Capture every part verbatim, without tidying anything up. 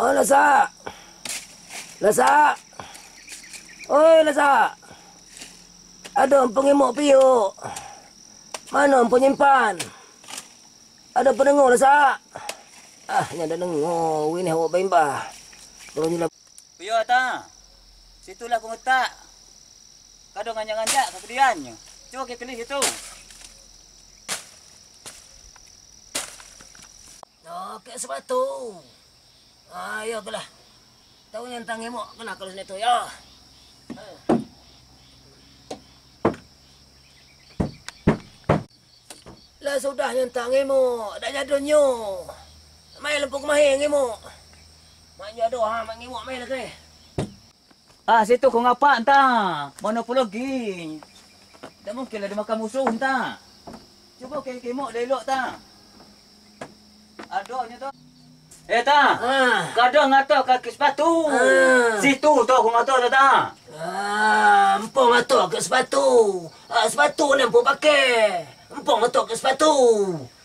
Oh, Lasak! Lasak! Oi, Lasak! Ado ampo ngimok piuk. Mano ampo nyimpan? Ado pandango, Lasak? Ah, nyo dak dango, wih, ni awak baimbah. Baru nyo lah. Piyo, Ta. Situ lah ku ngetak. Kado nganjak-nganjak ka kudiannyo. Cubo ka kelih situ. Yo, kek sepatu. Ah, iyo, kelah. Tahu nyo tantang ngimok, kelah kalau sini tu, yo. Lah sudah nyo tantang ngimok, dak jadonyo. Main lampu kemahe ngimok. Mak nyo ado, ha, mak ngimok main lah tu, eh. Ah, situ ko ngapak, Ntah. Mano pulo gi? Dak mungkin lah dimakan musuh, Ntah. Cubo ke-, kemok dah elok, Tah. Ado nyo tu. Eh, Tah. Ah. Kado ngato kaki sepatu. Ah. Situ tu ko ngato tu, Tah. Ah, ampo ngato kaki sepatu. Ah, sepatu ni ampo pakai. Ampo ngato kaki sepatu.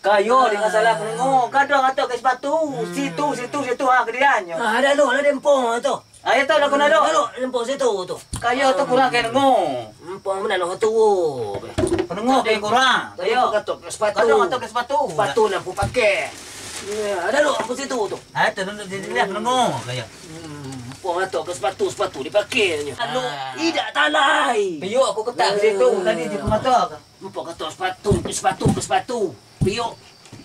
Kayo dengan salah pendengo. Kado ngato kaki sepatu. Hmm. Situ, situ, situ, ha, kediannyo. Ah, ado lah di ampo tu. Ayo tu, lah ko nalok. Nalok, lampu situ tu. Kayo tu kurang ka dengo. Ampo mano tu. Pendengo ka kurang. Kayo. Kato ka sepatu. Kato ka sepatu. Sepatu nan ampo pakai. Yo, ado lo lampu situ tu. Ah, tu duduk di sini lah, pendengo. Kayo. Hmm, ampo kato ka sepatu, sepatu dipakai nyo. Lalu, ah, idak talai. Piyo aku ketak situ, tadi di mata. Ampo kato sepatu, sepatu, sepatu. Piyo.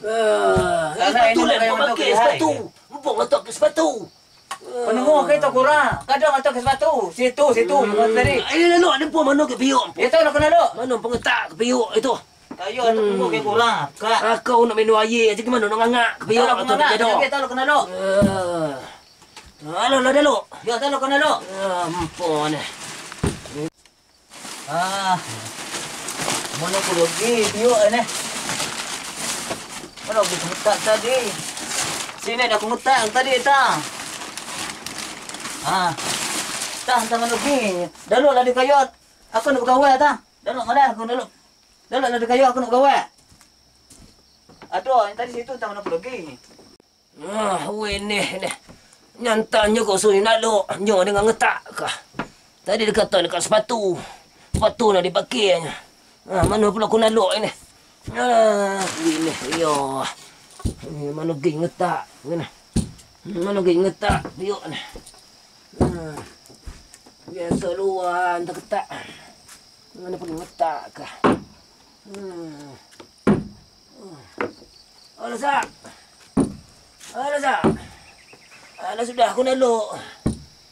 Ah, sepatu lah ampo pakai, sepatu. Ampo kato ka sepatu. Penemu kito kurang. Kadang atok ka sepatu. Situ, situ, hmm, tadi. Ayo, lalu, ada ampo mano ka piuk? Itu nak kena lo. Mano pengetak ka piuk itu? Kayu atok, hmm, penemu ke kurang. Kak. Aku nak minum air aja, gimana nak ngangak ka piuk? Tahu nak ngangak, kita tahu nak kena lo. Eh. Alah, lah, dah, lo. Ya, tahu nak kena lo. Ah, ampo ni. Ah, mano pulo gi piuk ni? Mano gi ku letak tadi? Sini dah ku letak tadi, Tah. Ah. Tah, Tah, mano gi? Dalu lah di kayu. Aku nak bagawa, Tah. Dalu, malah aku dalu. Dalu lah di kayu, aku nak bagawa. Aduh, yang tadi situ, Tah, mano pulo gi? Ah, weh, neh, neh. Nyantanyo ko suruah nalok, nyo dengan ngetak ka. Tadi dikato dekat sepatu. Sepatu nak dipakai nyo. Ah, mano pulo ku nalok ini? Ah, weh, neh, iyo. Ini mano gi ngetak, ini. Mano gi ngetak, iyo, neh. Ah, biaso luan taketak. Mano pulo ngetak ka. Hmm. Alah, Sak. Alah, Sak. Alah, sudah aku nalok.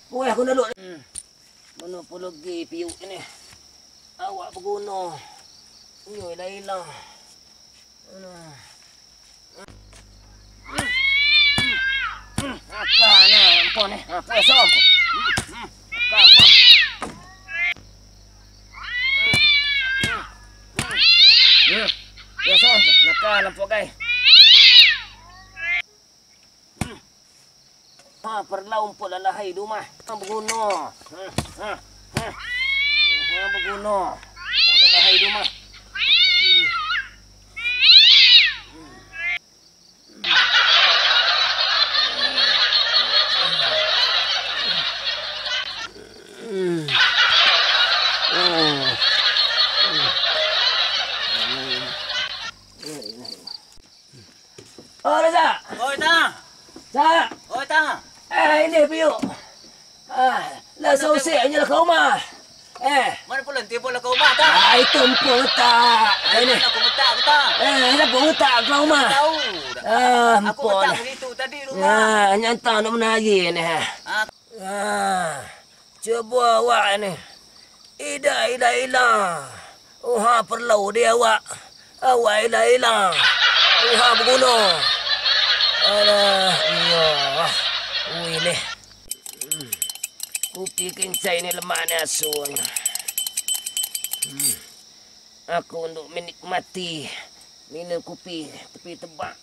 Buah aku nalok. Hmm. Mano pulo gi piuk ni? Awak baguno. Inyo ilang-ilang. Alah. Hmm. Hmm. Hmm. Makan ni, ampun ni. Ha, puasa ampun. Hmm. Hmm. Makan ampun. Hmm. Hmm. Hmm. Biaso, Mpok. Nakal, Mpok, gai. Hmm. Ha, parlau, Mpok, lalahai di umah. Ha, baguno. Ha, ha, ha. Ha, baguno. Mpok, lalahai di umah. Hmm. Oh, Razak! Oi, Tang! Sak! Oi, Tang! Eh, ini piuk. Ah, lah sausik nyo lah ka umah. Eh. Mano pulo tibo lah ka umah, Tang? Ah, itu Mpok ngetak. Ah, ini. Lah ka ngetak, Tang. Eh, lah Mpok ngetak ka umah. Tahu dah. Ah, Mpok ngetak lah. Situ tadi rumah. Ah, nyantang nak menari ni. Ah. Ah, cubo awak ni. Idak ilang-ilang. Uha parlau di awak. Awak ilang-ilang. Uha baguno. Alah, iyo. Ui leh. Hmm. Kupi kencai ni lemak ni asunyo. Hmm. Aku unduak menikmati minum kupi tepi tebak.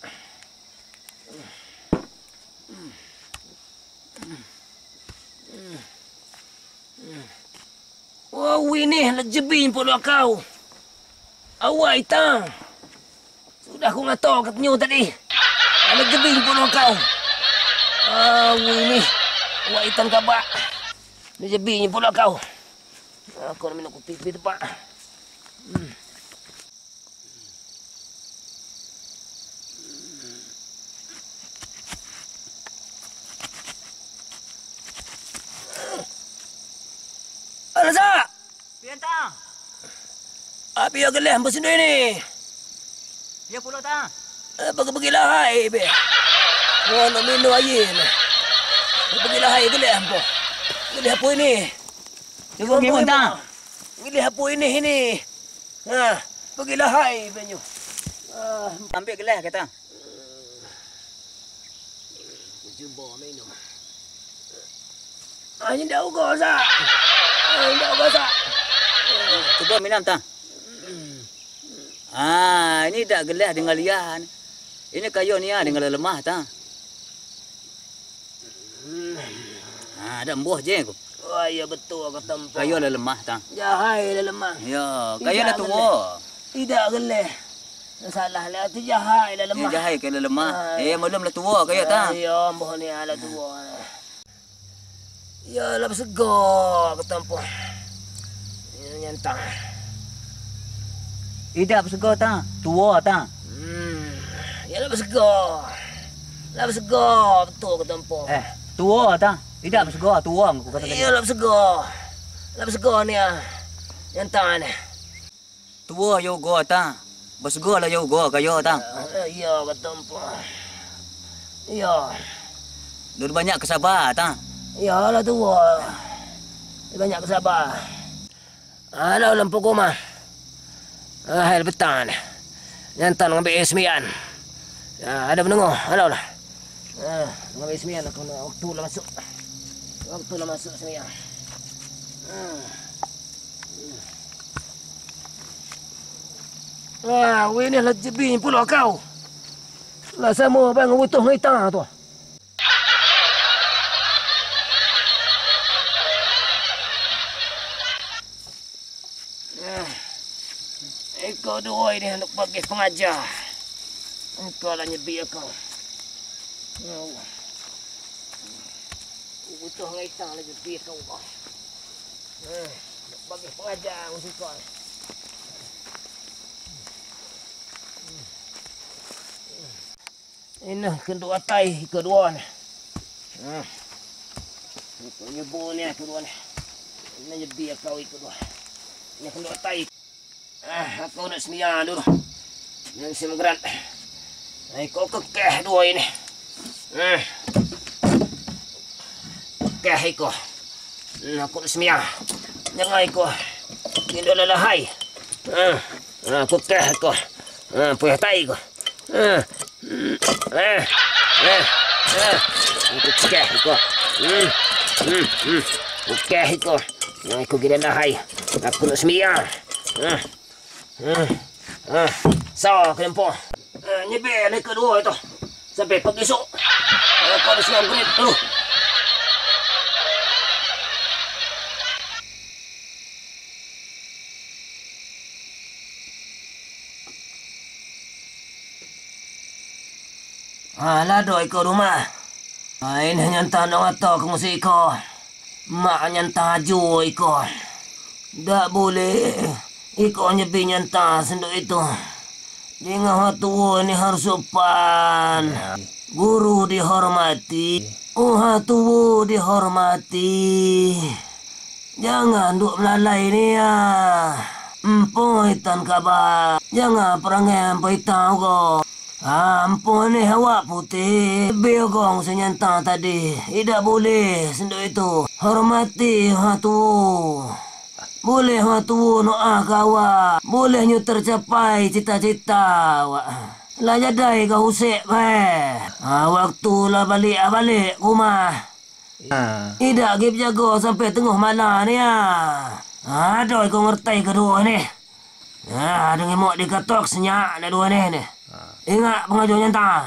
Wah, wih neh, lah jebing pulo kau. Awai, Tang. Sudah ku ngato katonyo tadi. Lah jebing pulo kau. Ah, wih ni. Wak itan kabak. Ni jebinyo pulo kau. Aku nak minum kopi di tempat. Hmm. Alah, Sak! Pian, Tang? Api yo geleh ambo sino ini. Pian pulo, Tang? Eh, pagi-pagi lahai, be. Wah, nak minum aia ni. Pagi lahai geleh ambo. Geleh apo ini? Cubo ngimbun, Tang. Geleh apo ini, ini? Ha, pagi lahai, be, nyo. Ah, ambiak geleh, Tang. Cubo minum. Ah, indak ugo, Sak. Ah, indak ugo, Sak. Cubo minum, Tang. Ah, ini dak geleh dengan liah. Ini kayo ni ah, dengan lelemah, Tang. Ah, dak ambuah je ko. Oh, iyo, betul kato ambo. Kayo lah lemah, Tang. Jahai lah lemah. Yo, kayo lah tuo. Idak geleh. Salah lah tu, jahai lah lemah. Jahai kayo lah lemah. Ah. Eh, malum lah tuo kayo, Tang. Iyo, ambo ni lah tuo. Iyo lah basego kato ambo. Iyo, nyantang. Idak basego, Tang. Tuo, Tang. Hmm. Iyo lah basego. Lah basego betul kato ambo. Eh, tuo, Tang. Idak basego, tuo, aku kato tadi. Iyo lah basego. Lah basego ni ah. Nyantang ni. Tuo yo ugo, Tang. Basego lah yo ugo kayo, Tang. Eh, iyo, kato ambo. Iyo. Lah banyak ka saba, Tang. Iyo lah tuo. Lah banyak ka saba. Alah, lah ambo ko mah. Ah, hai, petang. Nyantang ngambiak semian. Ah, ado mandanga, alah lah. Ah, ngambiak semian, aku nak, waktu lah masuak. Waktu lah masuak semian. Ah. Ah, wih, ni lah jebi pulo kau. Lah samo bang utuh ngai ta tu. Ah, iko duo ini handak bagi pangaja. Iko lah nyebi iko. Oh. Butuh ngai ta lah nyebi iko. Eh, bagi pangaja musiko. Ino kanduak atai iko duo ni. Nah. Iko nyebu ni iko duo ni. Ino nyebi akau iko duo. Ino kanduak atai. Ah, aku nak semia dulu. Nan si Mugran. Nah, iko kekeh duo ini. Nah. Kekeh iko. Nah, aku nak semia. Jangan iko. Indak lalahai. Ah, ah, kekeh iko. Ah, puyah tai iko. Ah, mm, ah, ah, ah. Aku kekeh iko. Hmm, hmm, hmm. Kekeh iko. Nah, iko giliran lahai. Aku nak semia. Ah. Ah, ah, sa ka lampu. Ah, nyebel ka duo tu. Sampai pagi esok. Ah, kau di sinan kulit. Aduh. Ah, lah doh iko rumah. Ah, ini nyantang dong ato ka musik iko. Mak nyantang ajo iko. Dak buleh iko nyebi nyantang sandok itu. Dingah tuo ni harus sopan. Guru dihormati, uha tuo dihormati. Jangan duak malalai ni ah. Ampo itan kaba. Jangan parangai ampo itan ugo. Ah, ampo ni awak putih. Lebih ugong si nyantang tadi. Idak buleh sandok itu. Hormati uha tuo. Buleh uha tuo noah ka awak. Buleh nyo tercapai cita-cita awak. Lah jadai ka usek bae. Ah, waktu lah baliak, ah, baliak ka rumah. Ah. Idak agi bajago sampai tangah malam ni ah. Ah, ado iko ngarati kaduo ni. Ah, ado ngimok di katok senyak nak duo ni ni. Ah. Ingat pangajo nyantang.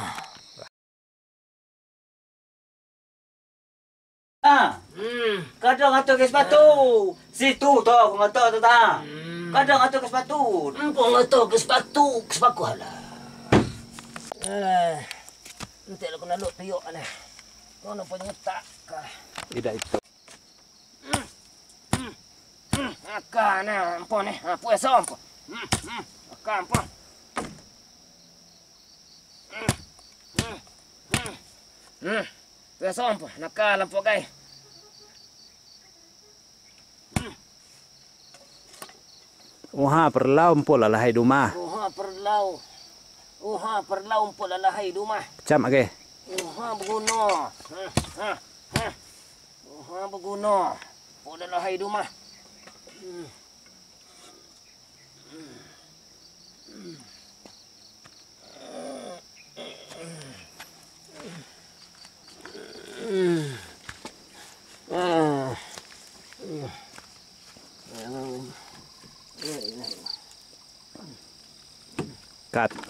Ah. Hmm. Kadang atur ke sepatu. Situ tu aku ngatur tu, Tang. Hmm. Kadang atur ke sepatu. Ampo ngatur ke sepatu, ke sepatu alah. Eh, nanti aku nak luk piok ni. Kono panyitak ka. Idak itu. Hmm, hmm, hmm, hmm. Aka nah, ampo ni. Ha, puaso ampo. Hmm, hmm. Aka ampo. Hmm, hmm, hmm. Hmm. Puaso ampo. Naka lampo gai. Uha perlau ampo lah lahai dumah. Uha perlau. Uha perlau ampo lah lahai dumah. Pecam ake. Uha beguno. Ha, ha, ha. Uha beguno. Ampo lah lahai dumah. Hmm. Kat.